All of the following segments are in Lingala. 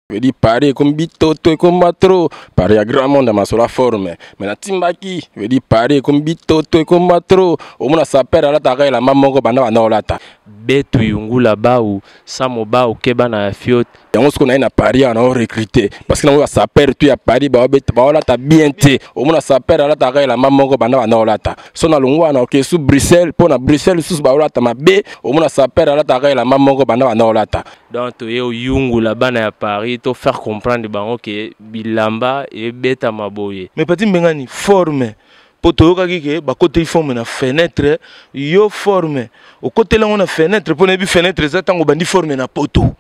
Vedi Paris ekomi bitoto ekoma trop Paris ya grand monde ya masolo ya forme mais natimbaki vedi Paris ekomi bitoto ekoma trop omona saper alataka elamba moko banda banda kolata betu yungula bau samo bau keba na ya fiot yango soki naye na Paris awa nao recruter parce que nango ba saper tout ya Paris baobeta baolata bien te omona saper alataka elamba moko banda banda kolata so na longwa na oke su Bruxelles mpo na Bruxelles lisusu baolata mabe omona saper alataka elamba moko banda banda kolata. Donc toye oyungula bana ya Paris to faire comprendre bango ke bilamba ebetama boye. Mais Paty Mbengani forme po toyokaki ke bakoteli forme na fenêtre yo forme okoteli yango na fenêtre mpo nayebi fenêtre eza ntango obandi forme na poto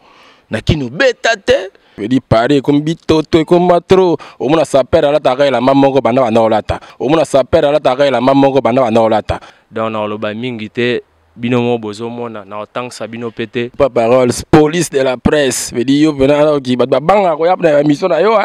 na kini obeta te. Vedi Paris ekomi bitoto ekoma trop omona saper alataka elamba moko banda banda kolata omona saper alataka elamba moko banda banda kolata. Donc nakoloba mingi te bino moko bozomona na otangisa bino pe te. Pa paroles police de la presse vedi yo pena oki bato babangaka koya na émission na yo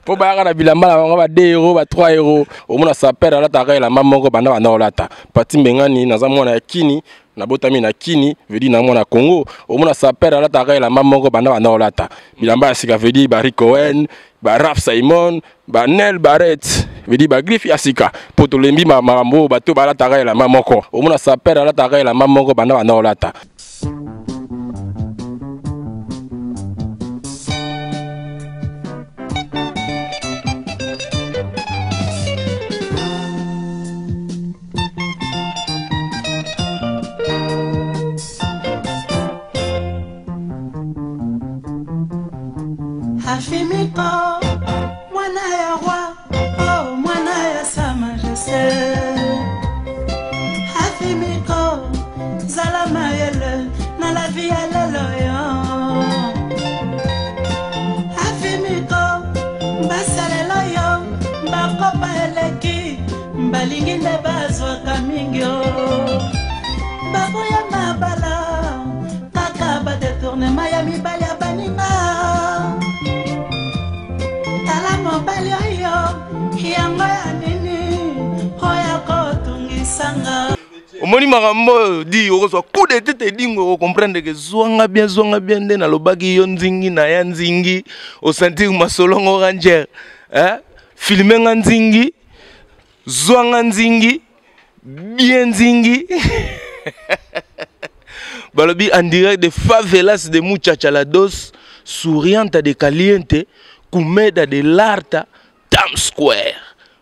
mpo bayaka na bilamba na bango ba 2 euros ba 3 euros omona saper alataka elamba moko banda banda kolata. Paty Mbengani naza mwana ya Kini nabotami na Kini vedi na mwana Congo omona saper alataka elamba moko banda banda kolata bilamba ya sika vedi ba Rick Owen ba Raf Simon ba Nel Barrett vedi ba griffe ya sika po tolembi makambo oyo bato balataka elamba moko omona saper alataka elamba moko banda banda kolata. Afimiko mwana ya roi oh mwana ya sa majesté Afimiko zala mayele na la vie ya lelo yo Afimiko basalela yo bakopa eleki balingi nde bazwaka mingi o baboya mabala kaka badetournema ya mibali ya baninga tala mobali oyo yango ya nini oya kotungisanga. Omoni makambo oyo di okozwa coup de tete edingo okomprendre ke zwanga bien zwanga bien nde nalobaki yo nzingi na ya nzingi osentir masolo ngo ranger eh? Filme nga nzingi zwanga nzingi bien nzingi balobi en direct de favelas de muchacha la dos souriante de caliente kumeda de l'arta Times Square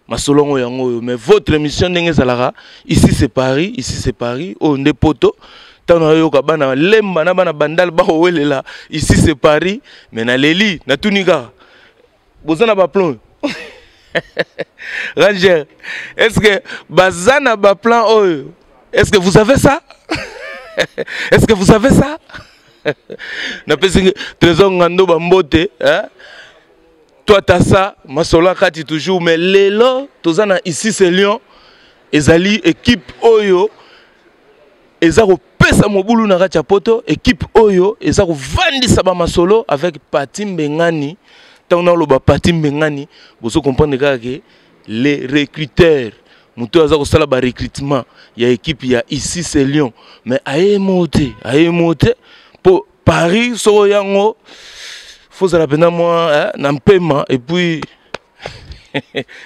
masolongo yango oyo mais votre émission ndenge ezalaka ici c'est Paris ici c'est Paris oyo nde poto ntango nayoka bana lemba na bana bandal bakowelela ici c'est Paris mais naleli natuni kaka boza na baplan Ranger est-ce que baza na baplan oyo est-ce que vous avez ça est-ce que vous avez ça napesi Trésor Ngando bambote hein? Toi t'as ça masolo akati toujours mais lelo toza na ici c'est Lyon ezali équipe oyo eza kopesa mobulu na kati ya poto équipe oyo eza kovandisa ba masolo avec Paty Mbengani ntango naloba Paty Mbengani bozo comprendre kaka ke les recruteurs moto oyo aza kosala ba recrutement ya équipe ya ici c'est Lyon mais aye mo te aye mo te po Paris soko yango faut zala pena moi hein, na mpema et puis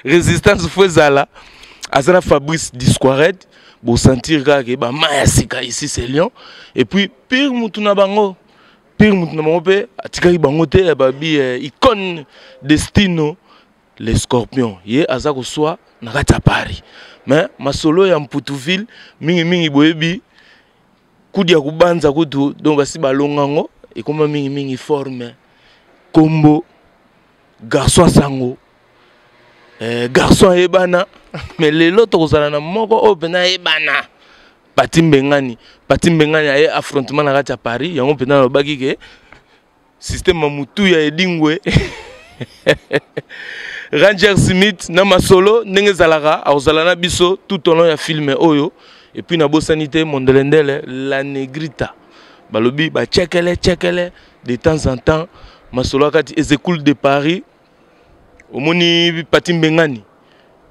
résistance faut ezala aza na Fabrice Disquaret bo sentir kaka ke ba ma ya sika ici c'est Lyon et puis pire mutu na bango pire mutu na bango pe atikaki bango te babi eh, icône destino les scorpions ye aza koswa na kati ya Paris mais masolo ya Mputuville mingi mingi boyebi kudi ya kubanza kutu donc basi balonga ngo ekoma mingi mingi forme kombo garçon sango eh, garçon ayebana mais lelo tokozala na moko oyo mpenza ayebana Paty Mbengani Paty Mbengani aye affrontement na kati ya Paris yango mpenza nalobaki ke système ya mutu ya edingwe Ranger Smith na masolo ndenge ezalaka akozala na biso tout au long ya film oyo et puis nabosani te mondelendele la negrita balobi ba tchekele tchekele de temps en temps masolo akati Ezekoul de Paris omoni Paty Mbengani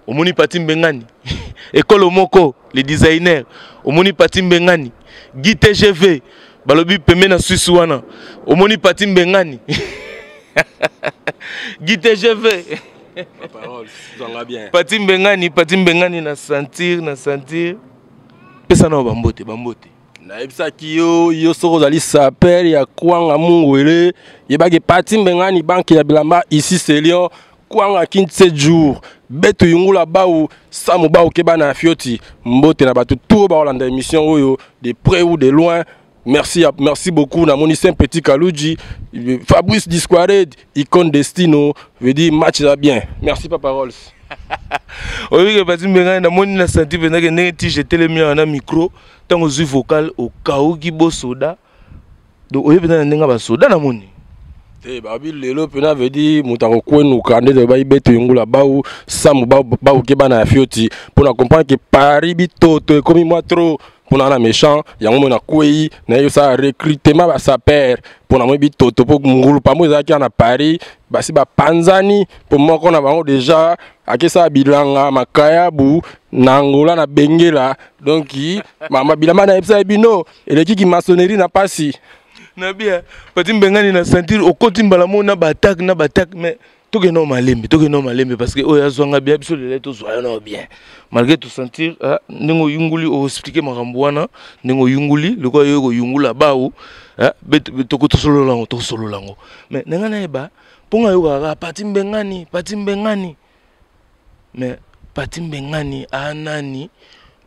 omoni Paty Mbengani ekolo moko le designer omoni Paty Mbengani Guy TGV Balobi pembe na Suisse wana. Omoni Pati Mbengani. Guy TGV. Parole, zanga bien. Pati Mbengani, Pati Mbengani na sentir, na sentir. Pesa na bambote, bambote. Nayebisaki yo, yo soki ozali saper ya kwanga mungwele, yebaki Pati Mbengani, banque ya bilamba ici c'est Lyon, kwanga kin 7 jours, betu yungula bau, samu bau keba na fioti, mbote na bato tout baolanda émission oyo de près ou de loin. Merci, merci beaucoup. Namoni Saint Petit Kaluji, Fabrice Disquared, Icône Destino, veut dire match va bien. Merci Papa Rolls. Oyebi ke Pati Mbengani, namoni na senti mpenza ke ndenge tige etelemi awa na micro, ntango ozwi vocal okauki bosoda, donc oyebi mpenza na ndenge ya basoda namoni. Te babi lelo mpena veut dire moto akokwenuka nde toyebi beto yungula bau samu bau ke bana ya fioti mpona comprendre ke Paris bitoto ekomi mwa trop mpona na méchant yango moi nakwei naye osala recrutement basaper mpona moi bitoto mpo ngulu pambo ezalaki wana na Paris basi bapanzani mpo moko na bango deja akesala bilanga makayabu na Angola na Bengela donc mama bilamba nayebisa bino eleki ki maçonnerie na pasi. Na bien Pati Mbengani na sentir okoti mbala moko na ba attaque na ba attaque, mais tokende na malembe, tokende na malembe parce que oyo azwanga bien biso lelo tozwa yo na bien malgré to sentir, ah, ndenge oyunguli oexpliquer makambo wana ndenge oyunguli lokola yo koyungula bawu, ah, tosolola yango, tosolola yango, mais ndenge nayeba mpo nga yokaka Pati Mbengani, Pati Mbengani, mais Pati Mbengani anani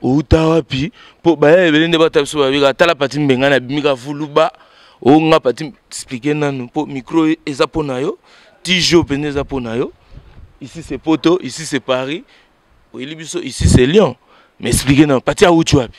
outa wapi mpo baya ebele nde bata biso babika tala Pati Mbengani abimika vuluba oyo nga Pati explique nanu mpo micro eza mpo na yo, tijo mpenza eza mpo na yo. Ici c'est Poto, ici c'est Paris, oyeli biso ici c'est Lyon, mais explique nanu Pati awuti wapi.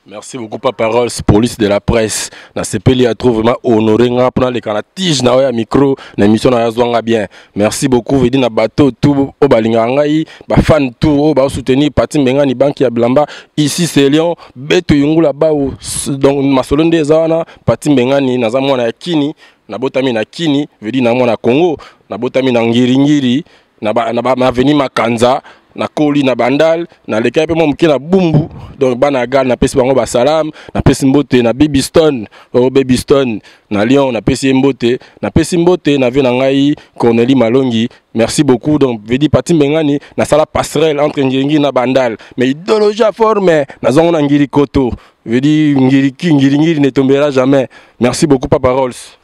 Merci beaucoup Papa Rolls, police de la presse. Na sepeli a trop vraiment honoré nga pona le kana tige na ya micro na émission na zwanga bien. Merci beaucoup vedi na bateau tout o balinga ngai, ba fan tout o ba soutenir Pati Mbengani banque ya Blamba ici c'est Lyon, beto yungula baou donc masolo nde eza wana Pati Mbengani naza mwana ya Kini, na botami na Kini, vedi na mwana Congo, na botami na Ngiringiri, na ba, na ba na avenue Makanza, na koli na Bandal, na lekai pe mwa moke na Bumbu, donc bana ya Gare napesi bango ba salam, napesi mbote na Baby Stone, oh Baby Stone na Lyon, napesi ye mbote, napesi mbote na vie na ngai Cornelie Malongi, merci beaucoup. Donc vedi Pati Mbengani na sala passerelle entre Ngiringiri na Bandal, mais idéologie ya forme nazongo na Ngiri Koto, vedi Ngiriki Ngiringiri ne tombera jamais. Merci beaucoup Papa Rolls.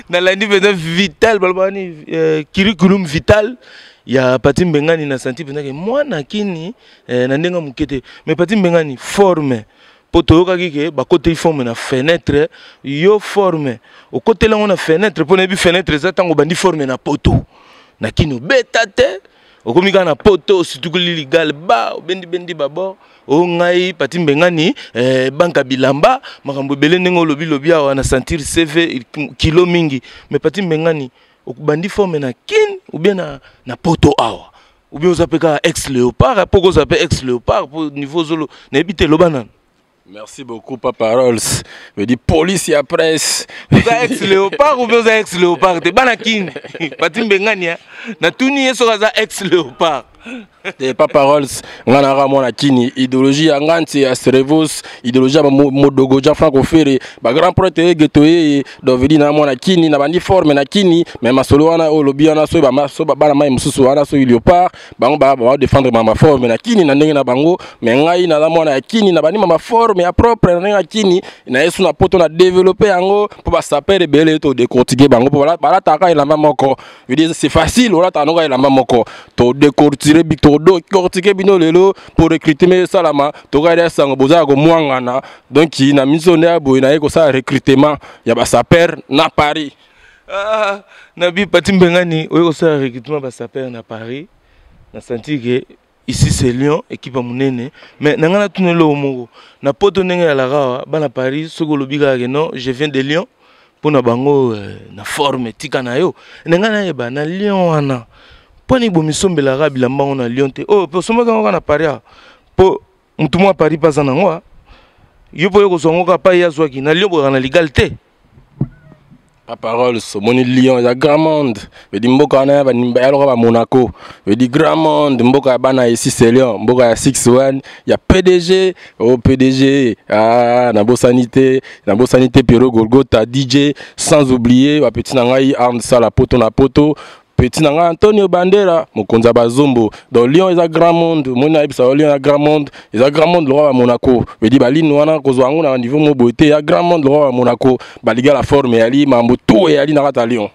Nalandi mpenza vital balobaka ni curriculum vital ya Pati Mbengani na santi mpenza ke mwana kini na ndenge moke te, mais Pati Mbengani forme mpo toyokaki ke bakoteli forme na fenêtre, yo forme okoteli yango na fenêtre mpo nayebi fenêtre eza ntango obandi forme na poto na kini obeta te, okomi kaka na poto osutukuli ligale ba obendi-bendi babord o ngai Pati Mbengani banka bilamba makambo ebele ndenge olobi lobi awa na sentir CV kilo mingi, mais Pati Mbengani obandi forme na kin ou bien na poto awa ou bien oza pe kaka ex léopard po koza pe ex léopard po niveau zolo nayebi te loba nanu. Merci beaucoup Papa Rolls. Me dit police ya presse. Oza ex léopard ou bien oza ex léopard te bana kin Pati Mbengani hein? Na tuni ye soki aza ex léopard. Te Papa Rolls nga na mwana kini idéologie ya nganti ya Cerevos, idéologie ya Modogo Jean Franco Ferre, ba grand prêtre ye geto ye donc vedi na mwana kini na bandi forme na kini mais masolo wana oyo lobi wana so ba so ba bana mai mususu wana so léopard bango ba ba défendre mama forme na kini na ndenge na bango, mais ngai na mwana ya kini na bandi mama forme ya propre na ndenge ya kini na yesu na poto na développer yango po ba saper ebele to décortiquer bango po balataka elamba moko. Je veux dire, c'est facile, on a tanoka elamba moko to décortiquer bi to décortiquer bino lelo pour recruter mais salama to ga sango boza ko mwangana donc na miso ne boye na ye ko sa recrutement ya ba saper na Paris. Ah, na bi Pati Mbengani oyo ko sa recrutement ba saper na Paris na senti que ici c'est Lyon équipe ya munene, mais na ngana tunelo moko na poto ndenge ya lakawa bana Paris soko lobi kaka que non je viens de Lyon pona bango na forme tika na yo na ngana yeba na Lyon wana poni bomisombelaka bilamba ngo na Lyon te oh pe sombaka ngo na Paris po mutu mwa Paris paza na ngo yo po yo kozwa ngo kaka pa ye azwaki na Lyon boyaka na legal te. Papa Rolls, omoni Lyon eza grand monde. Vedi mboka wana ya banimba ya loka ba Monaco. Vedi grand monde mboka ya bana esi c'est Lyon, mboka ya 61 ya PDG, oh PDG, ah na bosani te, na bosani te Pierrot Golgotha DJ, sans oublier ba petit na ngai Arne Sala poto na poto. Petit na ngai Antonio Bandera, mokonzi ya bazombo. Donc Lyon eza grand monde, omoni nayebisa yo Lyon eza grand monde, eza grand monde lokola ba Monaco. Vedi balini wana kozwa yango na niveau moko boye te, eza grand monde lokola ba Monaco. Baliga la forme eyali mambo tout eyali na kati ya Lyon.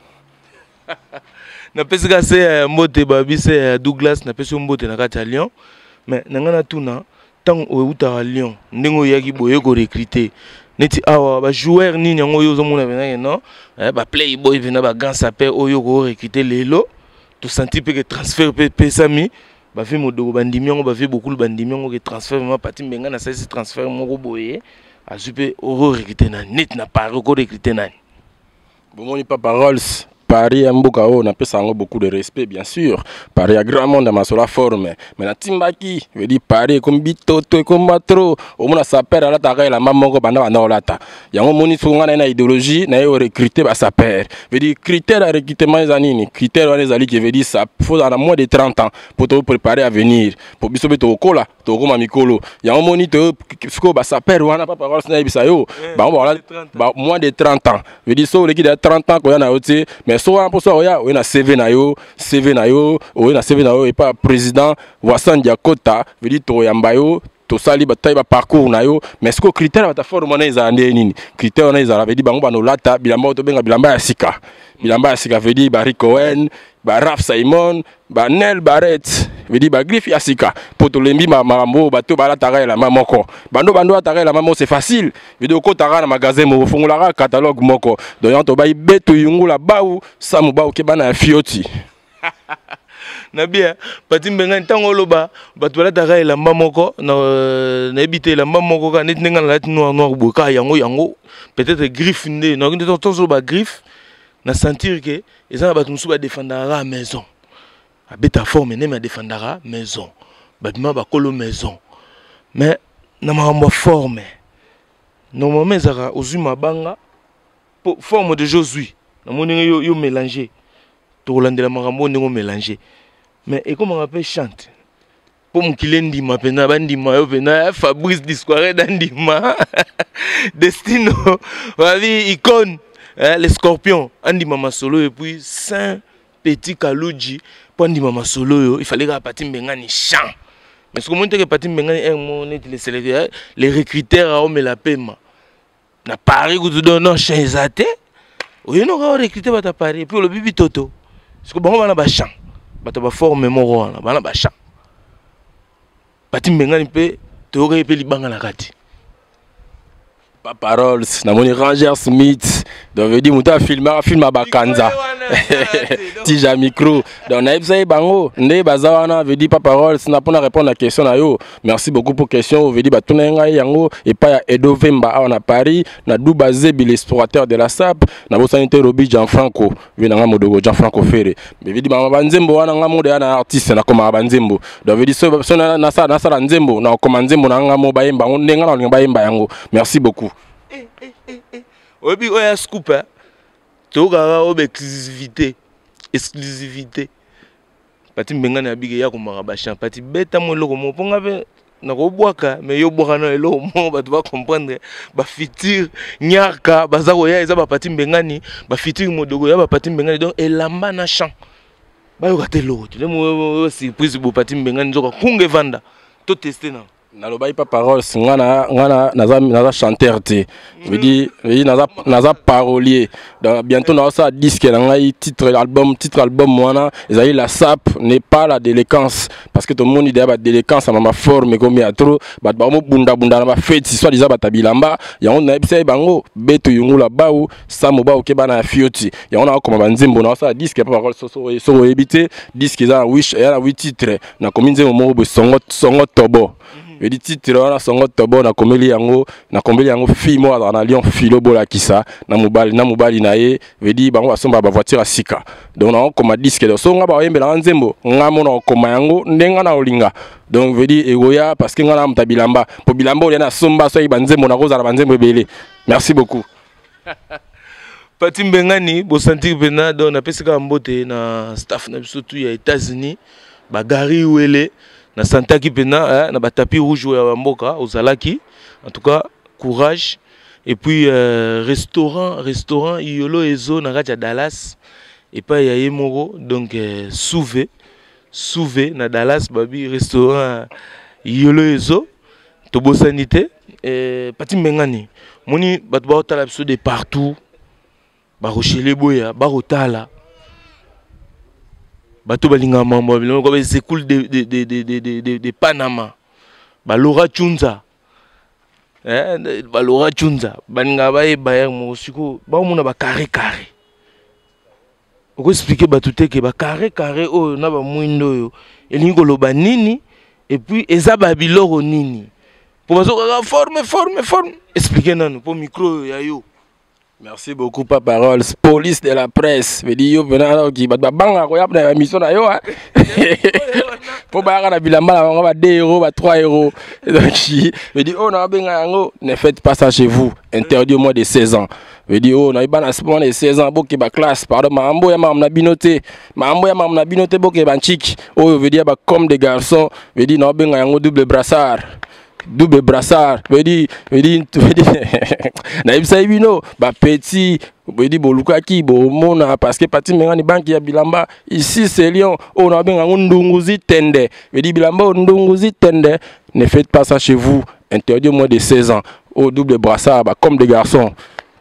Napesi ka se ya mbote babi se ya Douglas, napesi yo mbote na kati ya Lyon. Mais na ngai natuna ntango outaka Lyon ndenge oyaki boye ko recruter neti awa ba joueur nini yango oyo ozomona mpenza ke non eh, ba playboy mpenza ba grand sapeur oyo ko recruter lelo tosanti mpe ke transfert mpe epesami bave modoko bandimi yango bave bokulu bandimi yango ke transfert vraiment pati mbenga nasalisi transfert moko boye azwi mpe oko recruter nani neti na Paris oko recruter nani? Bomoni Papa Rolls, Paris ya mboka oyo napesa yango beaucoup de respect bien sûr. Paris ya grand monde ya masolo ya forme, mais natimbaki veut dire Paris ekomi bitoto ekoma trop. Omona sapeur alataka elamba moko banda banda olata yango. Omoni soki ngai naye na idéologie naye orecruter ba sapeur, veut dire critère ya recrutement eza nini? Critère wana ezali ke veut dire ça faut ozala na moins de 30 ans po topréparer avenir, po biso mpe tokokola, tokokoma mikolo. Yango moni to sikoyo basapeur wana, Papa Rolls, nayebisa yo bango ba moins de 30 ans, veut dire so oleki deja 30 ans koya na yo te. Mais so wana mposo oya oye na CV na yo, CV na yo oye na CV na yo epa président Wasan Diakota, veut dire tokoyamba yo, tosali batali baparcours na yo. Mais sikoyo critère ya bataforme wana ezala nde nini? Critère wana ezala veut dire bango banolata bilamba oyo tobenga bilamba ya sika, bilamba ya sika, veut dire ba Rick Cohen, ba Raf Simon, ba Nel Barrett, veut dire ba griffe ya sika, po tolembi makambo oyo bato balataka elamba moko bando bando ataka elamba moko. C'est facile, veut dire okotaka na magasin moko, ofungolaka catalogue moko. Donc yango tobai beto yungula bau samu bau ke bana ya fioti. Na bien Pati Mbenga, ntango oloba bato balataka elamba moko, nayebi te elamba moko kaka neti ndenge nalati noir noir boye kaka yango yango, peut-être griffe nde ntango griffe na sentir ke eza na bato mosusu badefendaka kaka maison, abeta forme ndeme adefendaka maison, babima bakolo maison. Mais na makambo ya forme, normalement ezalaka ozwi mabanga po forme déjà ozwi, namoni ndenge yo, yo mélange, tokolandela makambo oyo ndenge omélange, mais ekomaka mpe chante mpo mokili endima mpenza, bandima yo mpenza Fabrice Disquared, andima Destino babi icône eh, le scorpion andima masolo, et puis Saint Petit Kaluji mpo andima masolo oyo, il fallait kaka Pati Mbengani chant. Mais soki omoni teke Pati Mbengani un mo neti le, les recruteurs aomela pema na Paris kutu, don non chant eza te, oye noka orecrute bato ya Paris, et puis olobi bitoto siko bango bana bachamp, bato baforme moko wana bana bachamp. Pati Mbengani mpe toyokaki mpe libanga na kati. Papa Rolls, namoni Ranger Smith, donc veut dire moto afilmaka filme bakanza tija micro. Donc nayebisa ye bango nde baza wana. Veut dire Papa Rolls, na mpona répondre na question na yo, merci beaucoup pour question. Veut dire batuna ye ngai yango epai ya Edo Vemba awa na Paris, na Duba Zebi l'explorateur de la sap, nabosani te Robi Gianfranco ve na nga modogo Gianfranco Ferre. Mais veut dire bama banzembo wana nga modo ya na artiste nakomaka banzembo. Donc veut dire so, so nasala nasala nzembo, nakoma nzembo na nga mo bayemba yango ndenge nga nalinga bayemba yango. Merci beaucoup. Oyebi oyo ya scoop toyokaka oyo baexclusivité, exclusivité. Pati Mbengani abiki ya komaka bachamp. Pati, beta mo eloko moko mpo nga mpe nakobwaka, mais yo bwaka na eloko moko bato bacomprendre bafutur nyarka baza koya eza bapati Mbengani, bafutur modogo ya bapati Mbengani. Donc elamba na champ bayoka te eloko te nde surprise bopati Mbengani nzoka kunga evanda toteste na Nalobaki pa parole, nga na nga na naza naza chanteur te, veut dire naza naza parolier. Donc bientôt naosala disque na ngai, titre album, titre album wana ezali la sap n'est pas la délinquance, parce que tomoni deya badélinquance ya mama forme ekomi ya trop, bato bakomobundabunda na bafeti soit disant bato ya bilamba. Yango nayebisa ye bango beto yungula bau samo bau ke bana ya fioti. Yango nakokoma banzembo, naosala disque pa parole. Soki oyebi te, disque eza na wish, eza na 8 titre. Nakomi nzembo moko boye songo songo tobo edi, titre wana songo tobo, nakomeli yango, nakomeli yango fille moko azalaka na Lyon, filo bolakisa na mobali, na mobali na ye, vedi bango basomba bavoiture ya sika. Donc nakokoma disque, donc so nga bayembelanga nzembo nga mo nakokoma yango ndenge nga na kolinga. Donc vedi ekoya parce que nga na moto ya bilamba, po bilamba oyo nasomba soki banzembo nakozala banzembo ebele. Merci beaucoup. Pati Mbengani bosantir mpena. Donc napesi kaka mbote na staff na biso tu ya États-Unis, bagari wele nasantaki mpena na batapis rouge oyo ya bamboka ozalaki. En tout cas courage. Et puis restaurant Yolo Ezo na kati ya Dallas epai ya ye moko. Donc souve souve na Dallas, babi restaurant Yolo Ezo, tobosani te. Pati Mbengani, moni bato baotala biso de partout, barochele boya bakotala, bato balingaka mambo ya biloko basekule de Panama, balora chunza, balora chunza balingaka bayeba ya moko. Sikoyo baomona bacarré carré, okoexpliquer bato te ke bacarré carré oyo na bamwindo oyo elingi koloba nini? Et puis eza babiloko nini? Po bazokaka forme forme forme. Explique nanu mpo micro oyo ya yo. Merci beaucoup, Papa Rolls, police de la presse. Veut dire yo pena ki bato babangaka koya na émission na yo, po bayaka na bilamba na bango ba 2 euros, ba 3 euros. Donc veut dire oyo na babenga yango ne faites pas ça chez vous, interdit au moins de 16 ans. Veut dire oyo na bana moins de 16 ans, boke ba classe, pardon, makambo ya makambo na bino te, makambo ya makambo na bino te, boke banchiki. Oyo veut dire ba comme des garçons, veut dire na babenga yango double brassard, double brassard. Veut dire nayebisaki bino bapetits, veut dire bolukaki bomona, parce que Pati Mengani, banque ya bilamba ici c'est Lyon. Oyo na babenga yango ndunguzi tende, veut dire bilamba oyo ndunguzi tende, ne faites pas ça chez vous, interdit au moins de 16 ans. Oyo double brassard, ba comme des garçons,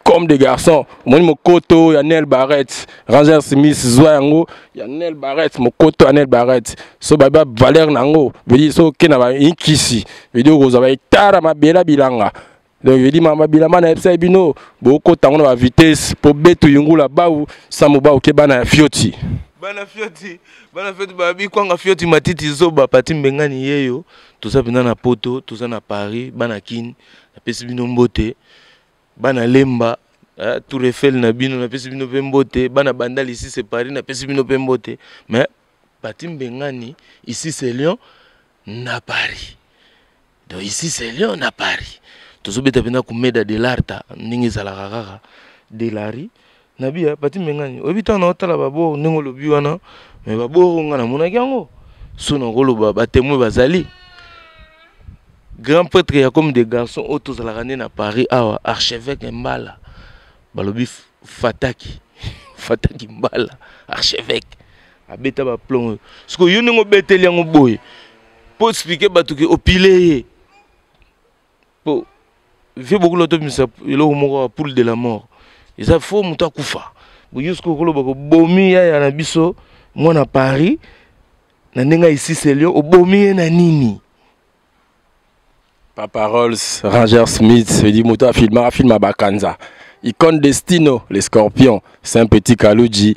comme des garçons. Omoni mokoto ya Nel Barret, Ranger Smith, zwa yango ya Nel Barret, mokoto ya Nel Barret. So babi valeur na yango, veut dire so oke na bainkisi, veut dire okozwa bahektare mabela bilanga. Donc veut dire mama bilamba na yebisa bino, bokota yango na bavitesse mpo betu yungula bau sambo bau ke bana ya fioti. Bana fioti, bana fioti, babi kwanga fioti matiti zoba. Pati Mbengani yeyo, toza mpenza na Poto, toza na Paris. Bana Kini, napesi bino mbote. Bana Lemba, Tour Eiffel na bino, napesi bino mpe mbote. Bana Bandal, ici c'est Paris, napesi bino mpe mbote. Mais Pati Mbengani, ici c'est Lyon na Paris. Donc ici c'est Lyon na Paris, tozobeta mpenza komeda de l'arta ndenge ezalaka kaka de lari na bia. Pati Mbengani, oyebi ntango naotala babor ndenge olobi wana, mais babor nga namonaki yango so nakoloba, batémoin bazali. Grand prêtre ya comme des garçons oyo tozalaka nde na Paris awa, archevêque Mbala, balobi Fataki, Fataki Mbala, archevêque abeta baplomb oyo. Sikoyo yo ndenge obeteli yango boye mpo expliquer bato ke opile ye, po vie bokula tobimisa eloko moko ya poule de la mort, eza fo moto akufa. Boyo sikoyo koloba kobomi yaya na biso mwana Paris na ndenge aisiseli yo, obomi ye na nini? Papa Rolls, Ranger Smith, il dit moto afilma, afilma Bakanza. Icône Destino, les scorpions, c'est un petit Kaluji,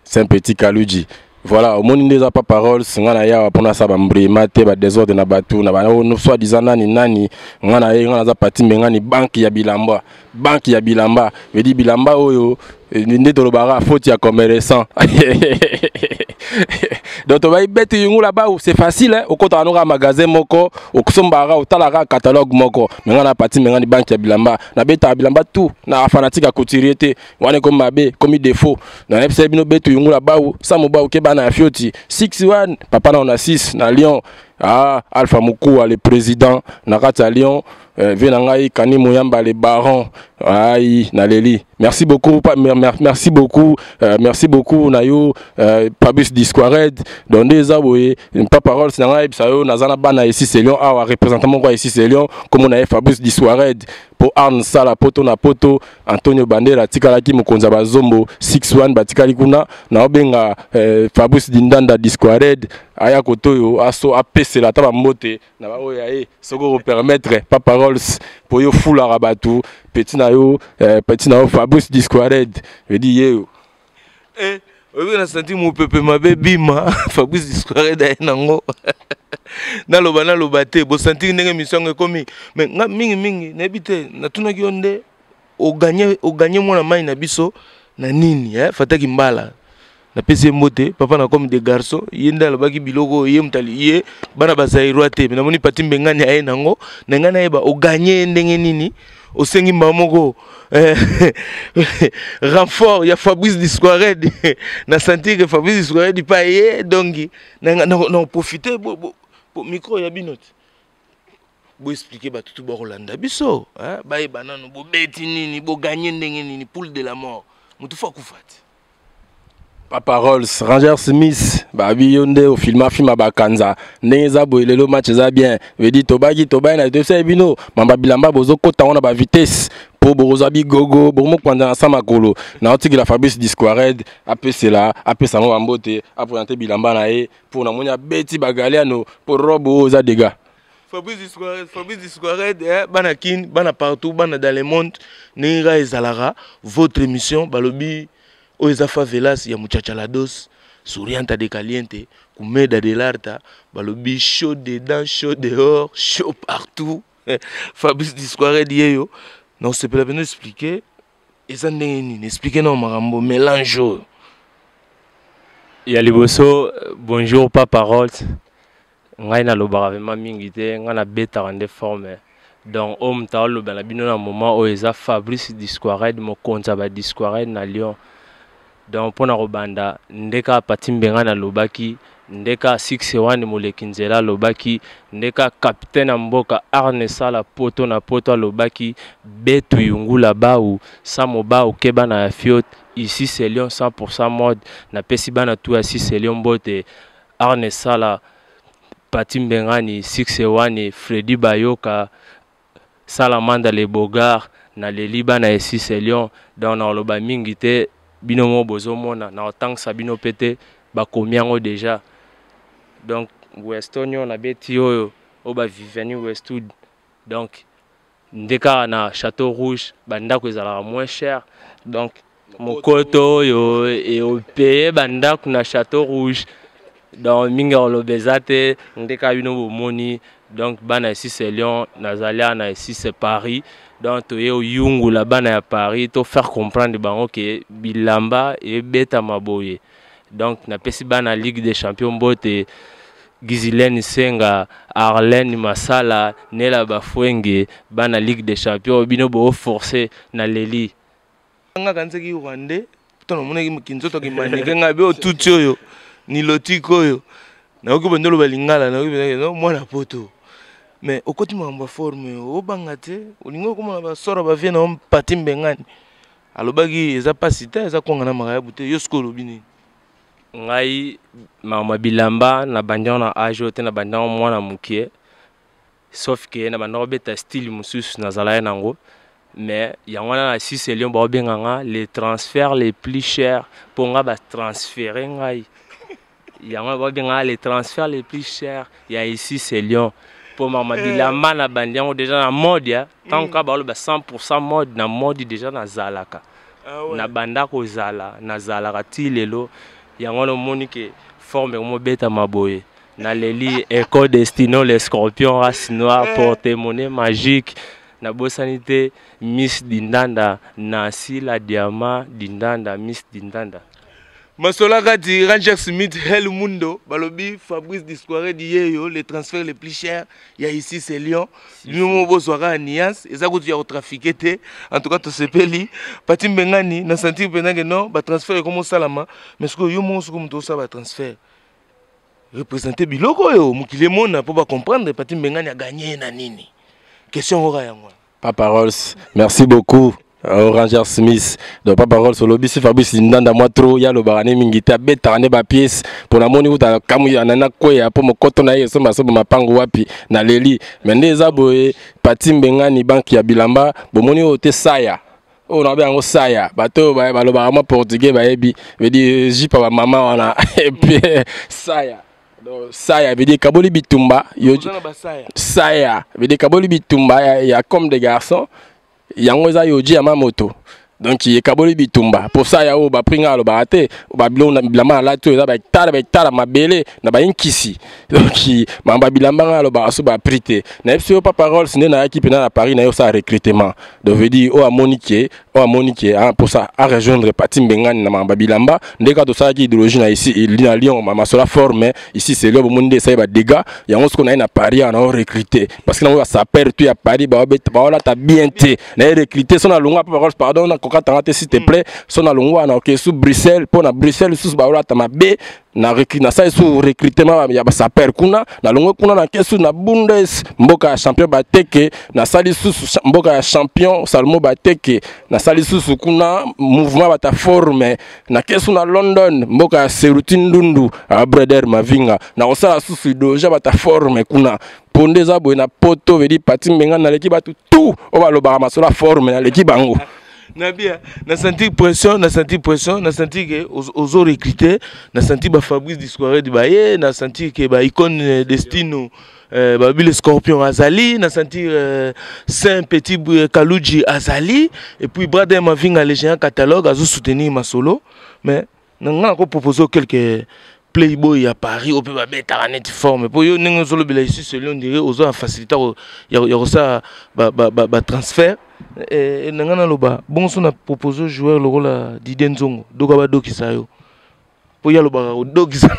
c'est un petit Kaluji. Voilà, omoni nde eza Papa Rolls, nga na yawa mpona asala bambrema te, badésordre na bato na ba soi disant nani nani. Nga na ye, nga naza Pati Mbengani, banque ya bilamba, banque ya bilamba. Veut dire bilamba oyo nde tolobaka faute ya commerçant. Donc tobai bete yungula bau, c'est facile, hein? Okotaka noka magasin moko, okosombaka, otalaka catalogue moko. Me nga na Pati Mbengani, banque ya bilamba, nabetaka bilamba tout na fanatique ya couturier te wana ekomi mabe, ekomi défaut. Nayebisa bino betu yungula bau samo bau ke bana ya fioti 61 papa na na 6 na Lyon. Ah, Alpha Mukua le président na kati ya Lyon, vie na ngai Kani Moyamba le baron, ai naleli. Merci beaucoup, merci beaucoup, merci beaucoup na yo, Fabrice Disquared. Donc nde eza boye, Papa Rolls na ngai yebisa yo, naza na bana esi c'est Lyon awa, représentant moko ya esi c'est Lyon, kombo na ye Fabrice Disquared po Arne Sala poto na poto. Antonio Bandera atikalaki mokonzi ya bazombo 61 batikali kuna. Naobenga Fabrice Dindanda Disquared aya koto oyo aso apesela ata bambote na baoyo ya ye, soki okopermettre, Papa Rolls, mpo yo fulaka bato. Petit na yo, petit na yo Fabrice Disquared, vedi ye. Oyebi na santi mopepe mabe bima. Fabrice Disquared aye nango, naloba naloba te, bosantiri ndenge mission yango ekomi. Mais nga mingimingi nayebi te, natunaki yo nde oganye, oganye mwana mai na biso na nini, eh? Fataki Mbala, napesi ye mbote, papa na comme des garçons. Ye nde alobaki biloko oyo, ye moto ye bana bazairoi te. Me namoni Pati Mbengani aye nango na ngai, nayeba oganye ye ndenge nini. Osengi mbala moko eh, renfort ya Fabrice Disquared. Na sentir que Fabrice Disquared pa ye, donc na na, na profiter bo, bo, bo micro ya bino te. Bo expliquer bato tu bakolanda biso, hein, bayeba nanu bobeti nini, boganye ndenge nini, poule de la mort. Motu fo akufa te. Papa Rolls, Ranger Smith, babi yo nde ofilma filma bakanza ndenge eza boye lelo match eza bien vedi tobaki tobai na toyebisaki bino mamba bilamba bozokota ngo na ba vitesse mpo bokozwa bigogo bokomokwanza na sa makolo naotikela Fabrice Disquared apesela apesa ngo bambote apresente bilamba na ye mpo namoni abeti bagaliano mpo robe oyo eza dega. Fabrice Disquared, Fabrice Disquared, eh, bana kin, bana partout, bana dans le monde, ndenge kaka ezalaka votre émission balobi oyo eza favelas ya muchachalados sourianta de caliente kumeda de l'arta balobi chaud dedans, chaud dehors, chaud partout. Fabrice Disquared yeyo na osepela mpenza expliquer eza ndenge nini, expliquer na makambo mélange oyo. Ya liboso, bonjour Papa Rolls. Ngai nalobaka vraiment mingi te, ngai nabetaka nde forme. Donc oyo moto aoloba na bino na moment oyo eza Fabrice Disquared, mokonzi ya ba Disquared na Lyon. Donc mpona kobanda nde kaka Pati Mbenga nalobaki, nde kaka 6-1 moleki nzela alobaki, nde kaka capitaine ya mboka Arne Sala poto na poto alobaki, betu yungula bau samo bau keba na ya fiot ici c'est Lyon 100% mode. Napesi bana tu ya 6 Lyon mbote. Arne Sala, Pati Mbengani, 6-1, Freddy Bayoka, Salamanda le Bogard, naleli bana ya 6 Lyon. Donc nakoloba mingi te, bino moko bozomona, nakotangisa bino pe te, bakomi yango déjà. Donc Weston oyo nabeti oyo, oyo ba Viviane Westwood. Donc nde kaka na Château Rouge bandako ezalaka moins cher. Donc mokoto oyo eopeye bandako na Château Rouge. Donc mingi koloba eza te, nde kaka bino bomoni. Donc bana ya 6 Lyon, nazali awa na 6 Paris. Donc toye oyungula bana ya Paris to faire comprendre bango ke bilamba ebetama boye. Donc napesi bana Ligue des Champions mbote, Ghislaine Senga, Arlène Masala, Nela Bafwenge, bana Ligue des Champions bino bo forcer na leli. Nga kanisaki Rwandais, to namonaki kinzoto kimaneke ngai be otuti oyo nilotique oyo nayoki bende oloba lingala, nayoki bende no mwana poto. Mais okoti makambo ya forme obanga te, olingi okoma na basoro ba vie na yo Pati Mbengani alobaki eza pasi te, eza kwanga na makayabu te. Yo sikoyo olobi nini? Ngai makambo ya bilamba na bandi yango na age oyo te, na bandi yango mwana mokie, sauf que na bandi kobeta style mosusu nazalaki nango. Mais yango wana na 6 Lyon baobenga nga les transferts les plus chers, mpo nga batransfere ngai. Yango wana baobenga nga les transferts les plus chers ya ici c'est Lyon. Mpo mama bilamba na bandi yango déjà na mode ya ntango kaka baloba 100% mode, na mode déjà nazalaka. Na banda kozala, nazalaka ti lelo. Yango wana omoni ke forme mobeta maboye. Naleli Echo Destino, les scorpions, race noire, porte-monnaie magique. Nabosani te Miss Dindanda, Nancy la diamant Dindanda, Miss Dindanda. Masola kati Ranger Smith El Mundo balobi Fabrice Disquared yeyo les transferts les plus chers ya ici c'est Lyon. Bino mo bozwaka nuance eza kutu ya kotrafiquer te. En tout cas tosepeli Pati Mbengani na sentir mpenza ke non ba transfert ekomo salama, mais sikoyo yo moko sikoyo moto osala ba transfert représenter biloko oyo mokili emona po ba comprendre Pati Mbengani a gagné na nini. Question oka yango. Papa Rolls, merci beaucoup. Ranger Smith. Donc Papa Rolls olobi si Fabrice Ndanda moi trop ya lobaka ne mingi te abetaka ne ba pièces pour na moni kuta kamu ya nana kweya po mokoto na ye somba somba mapango wapi na leli. Mais nde eza boye Pati Mbengani banque ya bilamba bomoni oyo te saya. Oyo na bengo saya bato ba balobaka mwa portugais bayebi veut dire jipa ba mama wana et puis saya. Donc saya veut dire kaboli bitumba yo saya veut dire kaboli bitumba ya, ya comme des garçons yango eza yoji ya mamoto. Donc ekaboli bitumba posa ya oyo baprix ngai alobaka te babiloko na bilamba nalati oyo eza bahektare bahektare mabele na bayinkisi. Donc mamba bilamba ngai alobaka so baprix te. Nayebisi yo papa Rolls, nde nayaki mpena na Paris naye osala recrutement. Donc veut dire oyo amoni ke, oyo amoni ke mposa a rejoindre Pati Mbengani na makambo ya bilamba, nde kaka tosalaki idéologie na ici na Lyon, masola forme ici c'est Lyon, bomoni nde esali badégâts yango. Sikoyo naye na Paris awa nao recruter parce que nango basaper tout ya Paris baolata bien te. Naye recruter so nalongwa papa Rolls, pardon, nakokatanga te, s'il te plaît. So nalongwa na oke su Bruxelles, mpo na Bruxelles lisusu baolata mabe. Nasali su recrutement ya basaper kuna. Nalongwe kuna, nake su na Bundes, mboka ya champion Bateke. Nasali susu mboka ya champion Salomo Bateke, nasali susu kuna mouvement bata forme. Nake su na London, mboka ya Seruti Ndundu Abreder Mavinga, nakosala susu idéologie bata forme kuna. Mpo nde eza boye na poto vedi Pati Mbenga, naleki bato tout oyo balobaka masolo ya forme, naleki bango. Nabia na senti pression, na senti pression, na senti ke ozo recruter, na senti ba Fabrice Discouré baye, na senti ke ba Icône Destino, babi le Scorpion azali, na senti Saint Petit Kaluji azali, et puis Brother Mavinga le géant catalogue azo soutenir masolo. Mais na nga ko proposer quelques playboy ya Paris oyo mpe babetaka neti forme, mpo yo ndenge ozolobela ici celui, on dirait oza na facilité ya kosala batransfert. Na ngai naloba bongo, so na propose joueur lokola Didie Nzongo, doka badokisa yo, mpo ye alobaka kodokisa.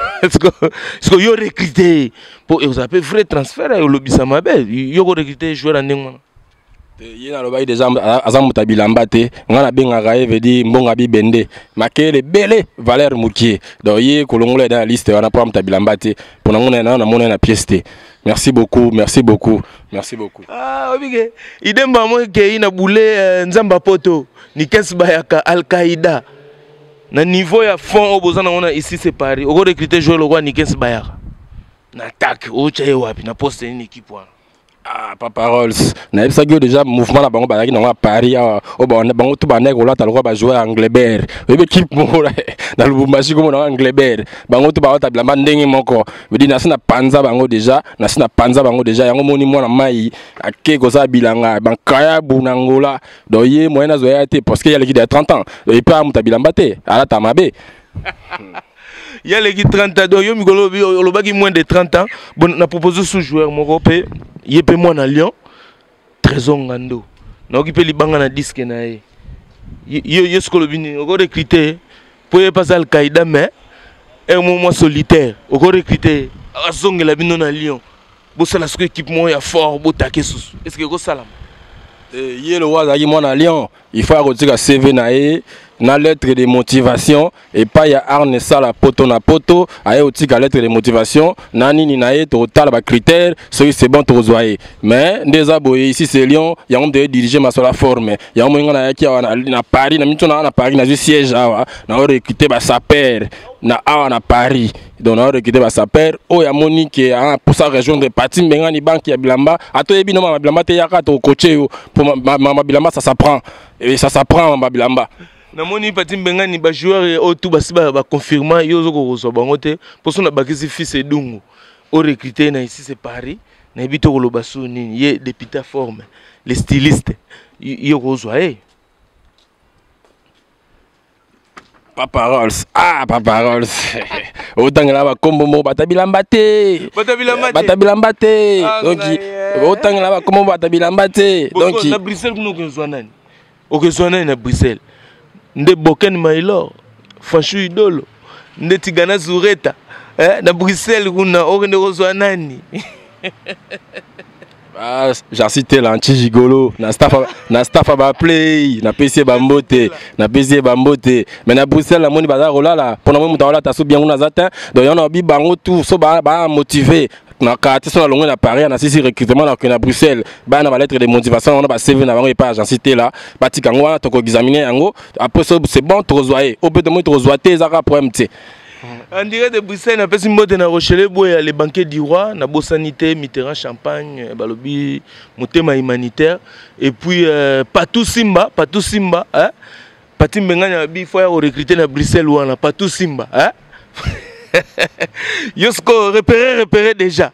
Siko yo recrute, mpo ekozala mpe vrai transfert olobisa mabe, yo korecrute joueur ya ndenge wana. Ye nalobaki deja, aza moto ya bilamba te. Ngai nabengaka ye vedi mbongo ya bibende, makele ebele, valeur mokie. Donc ye kolongola ye na liste wana, mpo moto ya bilamba te. Mpo nango na namona ye na pièce te. Merci beaucoup, merci beaucoup, merci beaucoup. Ah, obike idemba mo ekei na bule nzambe poto Nikes Bayaka Al-Qaïda na niveau ya fond oyo boza nango na ici c'est Paris. Okorecrute joueur lokola Nikes Bayaka na attaque, otya ye wapi, na poste nini équipe wana? Ah, papa Rolls, nayebisaki yo déjà, mouvement na bango bazalaki nango ya Paris awa, oyo bango tu bandaki kolata lokola bajoueur ya Anglebert. Oyebi équipe moko na Lubumbashi komona nango Anglebert, bango tu balata bilamba ndenge moko. Vedi nasi na panza bango déjà, nasi na panza bango déjà. Yango moni mwana mai ake kozala bilanga bankayabu na Ngola. Donc ye moyen nazwa ya te, parce que ye aleki ya 30 ans et puis amuta bilamba te, alata mabe. Ya leki 30 ans, donc yo mikolo olobaki moins de 30 ans. Bon, na propose sous joueur moko mpe, ye mpe mwana Lyon, Trésor Ngando, naoki mpe libanga na disque na ye. Ye soki olobi nini, okorecrute mpo ye mpasa Alqaïda, mais un mwa solitaire, okorecrute azongela bino na Lyon, bosala soki équipe moko ya fort, botake susu, est ce que ekosalama? Ye lokola azalaki mwana Lyon, il faut akotika CV na ye na lettre de motivation epai ya Arne Sala poto na poto. Aye kotika lettre de motivation na nini na ye, tokotala bacritère, soki c'est bon tokozwa ye. Mais nde eza boye, ici c'est Lyon, yango moto edirige masolo ya forme. Yango moninga nayaki awa na Paris, na mito na na Paris, nazwi siège awa, nao recruter basaper na awa na Paris. Donc nao recruter basaper oyo amoni ke mposa rejoindre Pati Mbengani, banque ya bilamba. Ata oyebi no mama bilamba te, yaka tokokoche yo, mpo mama bilamba, ça s'apprend et ça s'apprend, mama bilamba. Namoni Pati Mbengani, bajoueur oyo tu basi baconfirma, yo ozokoka kozwa bango te, mpo so nabakisi fils Edungu orecrute na ici c'est Paris, nayebi te koloba su nini. Ye député forme le styliste, ye kozwa ye. Papa Rolls, ah Papa Rolls, otangela bakombo moko bata bilamba te. Bata bilamba te. Bata bilamba te. Donc otangela bakombo bata bilamba te. Donc na Bruxelles kuna okozwa nani? Okozwa nani na Bruxelles? Nde Boken Mailor, Fanshu Idolo, nde Tigana Zureta, eh, na Bruxelles kuna okende kozwa nani? Ah, Jarcy Tela anti gigolo na staff, na staff ba play, napesi ye bambote, napesi ye bambote. Mais na Bruxelles namoni baza kolala, mpona moi moto akolata so bien kuna aza te. Donc yango nabi bango tout so ba motivé na quartier. So nalongwe na Paris, nasisi recrutement, nakokende na Bruxelles, baya na balettre de motivation wana, ba CV na bango epai agence te la, batika yango wana, tokoexamine yango. Après so c'est bon, tokozwa ye. Oyo mpe tomoni tokozwa te, ezaka problème te. En direct de Bruxelles, napesi mbote na Rochelet Boya, le banquier du roi, nabosani te Mitterrand Champagne, balobi motema humanitaire, et puis Patou Simba, Patou Simba, hein? Pati Mbengani abi faut ya recruter na Bruxelles wana, Patou Simba, hein? Yosko repérer, repérer déjà.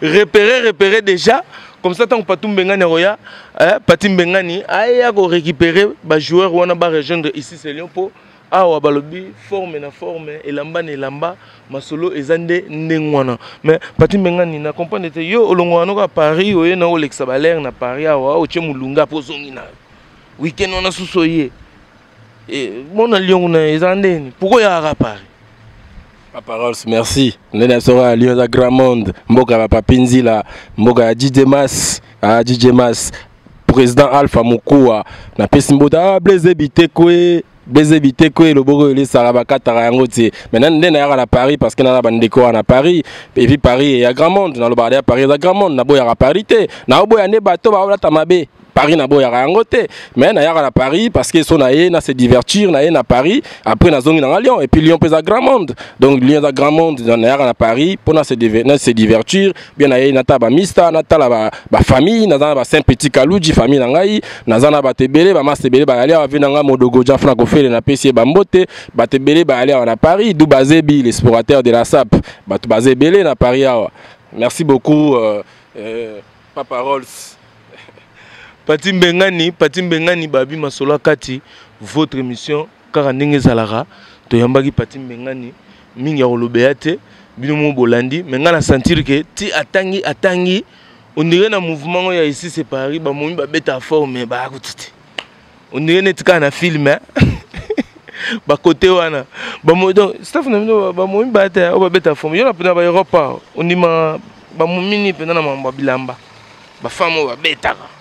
Repérer, repérer déjà. Comme ça ntango Patou Mbengani akoya, eh, Pati Mbengani aya korécupérer bajoueur wana, barejoindre ici c'est Lyon, mpo awa balobi forme na forme, elamba na elamba, masolo eza nde ndenge wana. Mais Pati Mbengani, na comprendre te, yo olongwaka noko Paris, oye na olekisa balere na Paris awa, otie molunga mpo ozongi na weekend wana susu, oye mona Lyon kuna, eza ndeni? Pourquoi oyakaka Paris? Papa Rolls, merci. Nde na sora ya Lyon eza grand monde. Mboka ya Papi Nzila, mboka ya DJ Mas, ah DJ Mas, président Alpha Mukua, napesi mbota, ah Blaise Bitekwe, Blaise Bitekwe, loboko elesaka bakataka yango te. Maintenant nde nayaka na Paris parce que nana bandeko wana na Paris, et puis Paris ya grand monde, nalobaka ya Paris eza grand monde, naboyaka Paris te. Naoboya nde bato baolata mabe. Paris naboyaka yango te, mais nayaka na Paris parce que so na ye na se divertir, na ye na Paris, après nazongi nanga Lyon. Et puis Lyon mpe eza grand monde, donc Lyon eza grand monde. Nayaka na Paris mpo na se divertir bien, na ye natala bamista, natala bafamille, naza na basaint petit Kaluji, famille na ngai, naza na bato ebele, bamasta ebele bayali awa. Ve na ngai Modogo Jafna Kofele, napesi ye bambote. Bato ebele bayali awa na Paris, du Bazebi, l'explorateur de la sap, bato baza ebele na Paris awa. Merci beaucoup, Papa Rolls. Pati Mbengani, Pati Mbengani, babi masolo kati, votre émission kaka ndenge ezalaka. Toyambaki Pati Mbengani, mingi ya koloba te, bino mo bolandi. Mais nga na sentir que ti atangi atangi, on dirait na mouvement oyo ya ici c'est Paris, bamomi babeta forme bayakuti te, on dirait neti kaka na film bakote wana. Bamomi, donc staff na bino, bamomi baya te oyo babeta forme. Yo na mpena ba Europe ondima bamomi nini mpenza na mambo ya bilamba, bafemme oyo babetaka,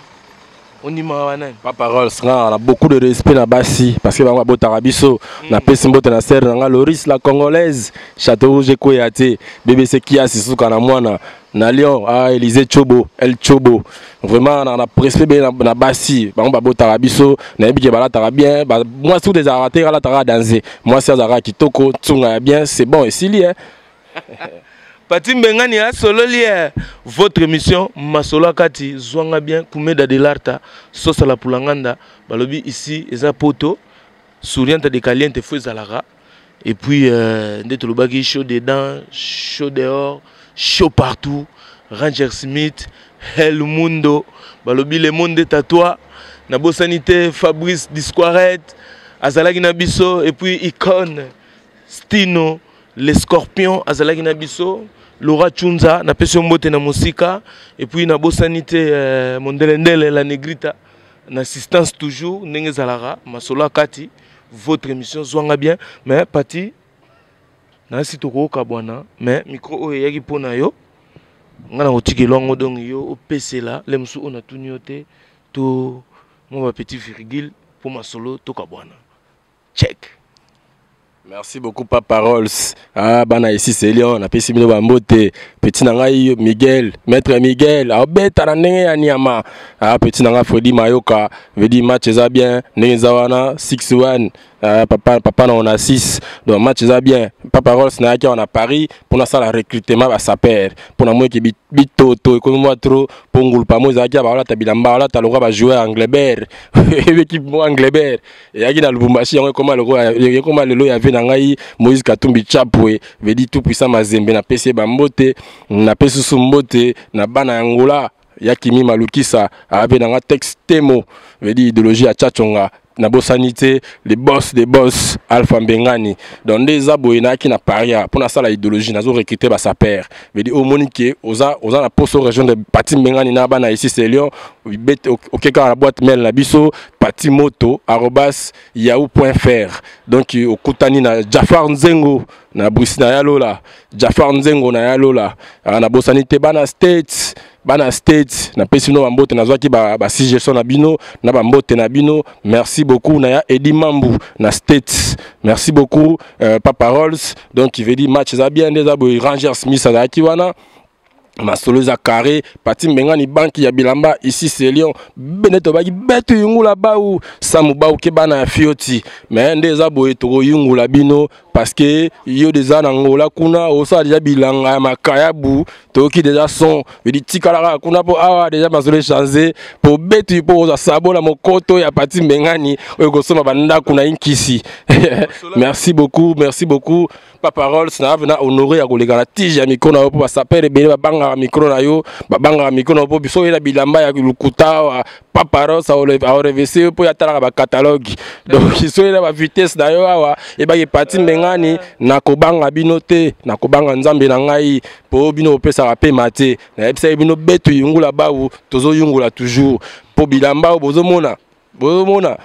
ondimaka banani? Papa Rolls, nga na beaucoup de respect na basi parce que bango babotaka biso. Napesi mbote na sere na nga Loris la Congolaise, Château Rouge ekweya te, BBC Kiasi, suka na mwana na Lyon, ah Élysée Chobo, El Chobo. Vraiment na respect be na basi, bango babotaka biso. Nayebi ke balataka bien, mwasi kuta ezalaka te, alataka danse, mwasi azalaka kitoko, ntunga ya bien, c'est bon, esili, hein. Pati Mbengani asololi, votre émission masolo kati, zwanga bien kumeda de l'arta sosala pulanganda. Balobi ici eza poto souriante de caliente, fo ezalaka. Et puis nde tolobaki chaud dedans, chaud dehors, chaud partout. Ranger Smith El Mundo, balobi le monde est à toi. Nabosani te Fabrice Disquaret azalaki na biso, et puis Icone Stino le Scorpion azalaki na biso, Laura Chunza, napesi yo mbote na mosika. Et puis nabosani te Mondelendele la Negrita na assistance, toujours ndenge ezalaka, masolo akati, votre émission zwanga bien. Mais Pati, nasi tokoyoka bwana, mais micro oyo eyaki mpo na yo, nga na kotikela yango, donc yo opesela le mosusu oyo natuni yo te, to mwa bapetit virgule mpo masolo tokabwana. Check. Merci beaucoup, Papa Rolls. Ah, bana ici c'est Lyon, napesi bino bambote. Petit na ngai Miguel, maître Miguel, abeta na ndenge ya nyama. Ah, petit na ngai Freddy Mayoka, veut dire match eza bien, ndenge eza wana 6-1. Ah, papa papa na on a 6. Donc match eza bien. Papa Rolls na yaki na Paris pour na sala recrutement ba saper. Pour na moi ki bitoto ekomi mwa trop po ngulupa mo ezalaki ya balata bilamba, balata lokola ba joueur Anglebert. Équipe mo Anglebert eyaki na Lubumbashi, yango ekoma lokola ekoma lelo ya ve na ngai Moïse Katumbi Chapwe, vedi tout puissant Mazembe. Napesi ye bambote, napesi susu mbote na bana ya Ngola ya Kimi Malukisa abe na nga texte temo, vedi idéologie ya Chachonga. Nabosani te le boss des boss, Alpha Mbengani. Donc nde eza boye, nayaki na Paris mpo nasala idéologie, nazo recruter basaper. Vedi omoni ke oza na poso rejoindre Pati Mbengani na bana ici c'est Lyon, oke kaka na boîte mail na biso, patimoto@yahoo.fr. Donc okutani na Jafar Nzengo na Bruxelles na Yalola, Jafar Nzengo na Yalola. Nabosani te bana States, bana States, napesi bino bambote, nazwaki basuggestion na bino na bambote na bino. Merci beaucoup na ya Edi Mambu na States. Merci beaucoup, Papa Rolls. Donc il veut dire match eza bien, nde eza boye. Ranger Smith azalaki wana, masolo eza carré. Pati Mbengani, banki ya bilamba ici c'est Lyon, bene tobaki betu yungula bau samu bau ke bana ya fioti, mais nde eza boye, tokoyungula bino. Parce que yo deja na Angola kuna osala deja bilanga ya makayabu, toyoki deja son vedi tikala kaka kuna mpo awa deja masolo echange mpo beti mpo kozwa sabo na mokoto ya Pati Mbengani oyo kosomba bandako na inkisi. Merci beaucoup, merci beaucoup Papa Rolls. Na na honoré ya koleka na tige ya micro na yo mpo basapere ebele babangaka micro na yo, babangaka micro na yo mpo biso oyela bilamba ya lokuta awa. Papa Rolls aorevese yo mpo ye atalaka bacatalogue, donc soki oyela bavitesse na yo awa ebaki Pati Mbengani, nakobanga bino te, nakobanga Nzambe na ngai mpo bino bopesaka pema te. Nayebisaki bino betu yungula bawu, tozoyungula toujours mpo bilamba oyo bozomona, bozomona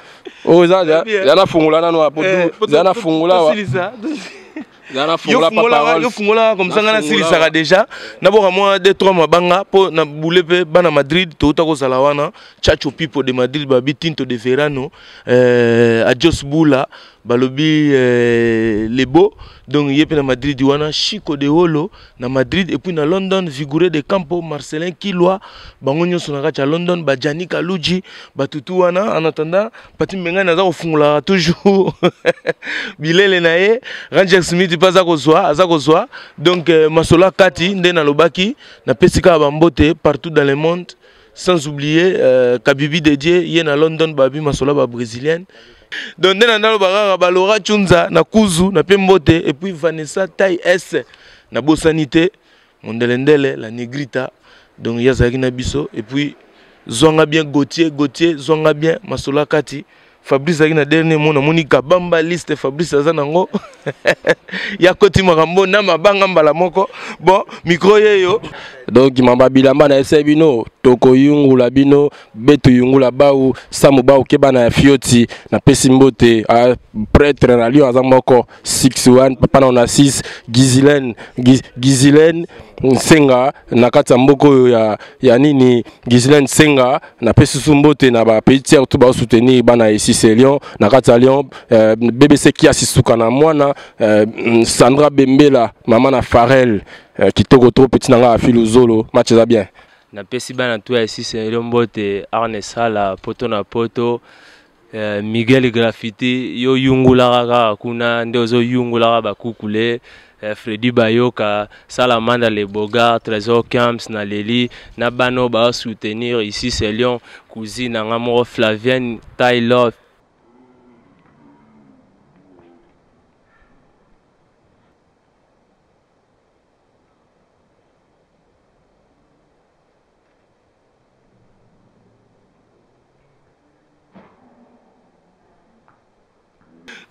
oyo eza ya nafungola nano apo eza nafungola awa. Yo fungola comme ça, nga nasilisaka déjà, naboka mwa 2 3 mabanga mpo na bule mpe bana Madrid touta kozala wana. Chacho Pipo de Madrid, babi Tinto de Verano, adios Bula, balobi Lebo, donc ye mpe na Madrid wana, Chico de Holo na Madrid, et puis na London Vigoureux de Campo, Marcelin Kilwa, bango nyonso na kati ya London, bajani Kaluji, batutu wana. En attendant, Pati Mbengani aza kofungolaka toujours bilele na ye. Ranger Smith mpe aza kozwa, aza kozwa. Donc masolo kati nde nalobaki, napesi kaka bambote partout dans le monde, sans oublier Kabibi Dédié ye na London, babi masolo ba brésilienne. Donc nde na naloba kaka balora Chunza na kuzu na mpe mbote, et puis Vanessa Tai S, nabosani te Mondelendele la Negrita, donc ye azalaki na biso. Et puis zwanga bien Gauthier, Gauthier zwanga bien masolo kati. Fabrice azalaki na dernier mot, namoni kabamba liste Fabrice aza nango ya koti makambo na mabanga mbala moko. Bon, micro yeyo. Donc mamba bilamba na ese bino tokoyungula bino betu yungula bau samu bau keba na fioti. Napesi mbote a prêtre na Lyon aza moko 61 papa na ona 6 Gizilene, Gizilene Nsenga na kati ya mboka oyo ya nini, Gizilene Nsenga. Napesi susu mbote na ba pays tiers tout ba soutenir bana ici c'est Lyon, na kati ya Lyon, BBC Kiasi suka na mwana, Sandra Bembela mama na Farel, kitoko trop petit na nga Filozolo, match eza bien. Napesi bana tu ya ici c'est Lyon mbote, Arne Sala poto na poto, Miguel Graffiti yo yungulaka kaka kuna nde ozo yungulaka bakukule, Freddy Bayoka, Salamanda Le Bogar, Trésor Camps na Leli na bana oyo ba soutenir ici c'est Lyon, cousine na nga moko Flavienne Taylor.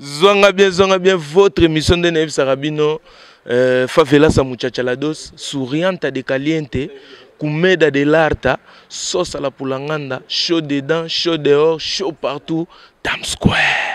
Zwanga bien, zwanga bien votre émission nde nayebisaka bino, Favelasa Muchachalados, souriante de caliente, kumeda de l'arta, sauce à la pulanganda, chaud dedans, chaud dehors, chaud partout, Times Square.